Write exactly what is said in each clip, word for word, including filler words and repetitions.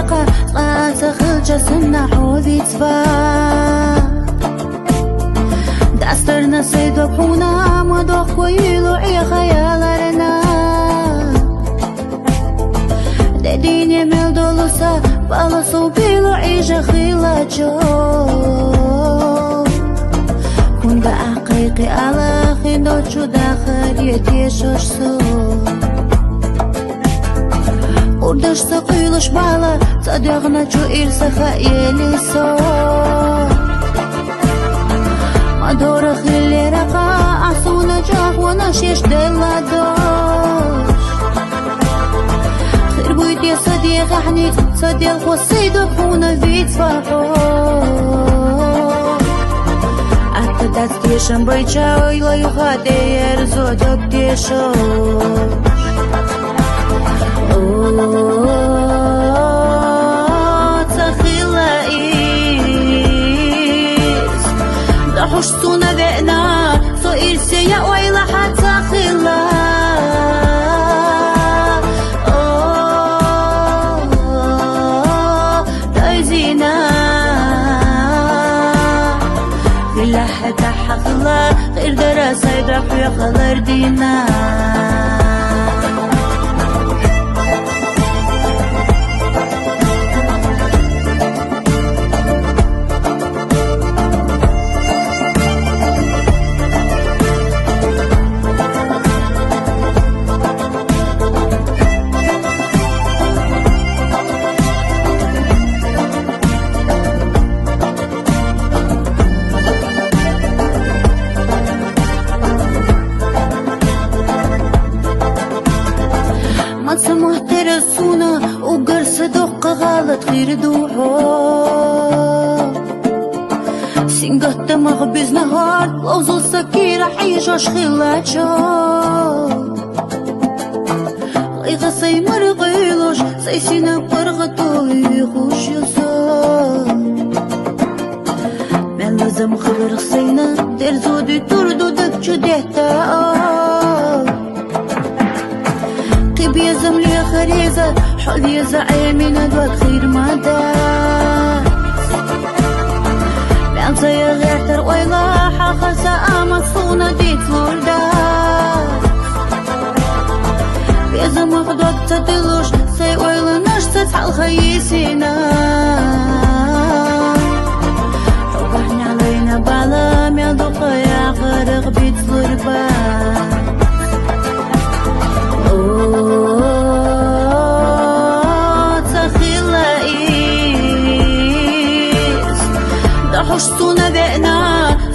Цкъа а ца хилча санна хьо вицва. Дастарна сай дог хьуна ма дохква, илу гӀехӀ аяларна. Дедине мел долуса бала сов билу гӀижа хилачо. Хунда ахъайкъи ала хиндочу дахар етешош со. Урдаш са къуйлуш бала, ца дегъначу ирса хаели со. Мадора хиллера ка асуна чахвана шеш деладош. Хирбуйте са дегъахни, са делхо сай духуна вицвахо. Атта дац тешам байча ойла юха деер зодок тешо. О, ца хила ис. Дахуш суна вена, со ирсея ойла хьа ца хила. О, дайзина. Хила хьата хьахла, гӀирдара сайда хӀуя халар дина. Маца мугьтера суна угар са духъа гъалат хир духьо. Сингатта мах бизнагьар ловзул сакира хьижош хилачо. Гъайгъа сай мар гъайлуш, сай сина паргъатули хуш юсо. Мелла зам хабар сайна, дерзуди турду дакчу дехта. Кибезам лехареза, хьолеза гӀемина дог хирмада. Мянцая гъертар ойла хьахаса, амма суна дицлурда. Безамах дог ца дилуш, сай ойла наш ца цхьалха йисина. ХӀу багьнялайна бала мел духъая гъаргъ бицлурба. О, ца хила ис. Дахуш суна вена,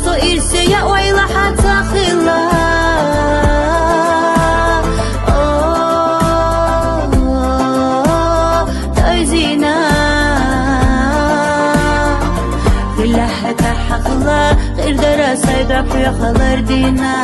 со ирсея ойла хьа ца хила. О, дайзина. Хила хьата хьахла, гӀирдара сайда хӀуя халар дина.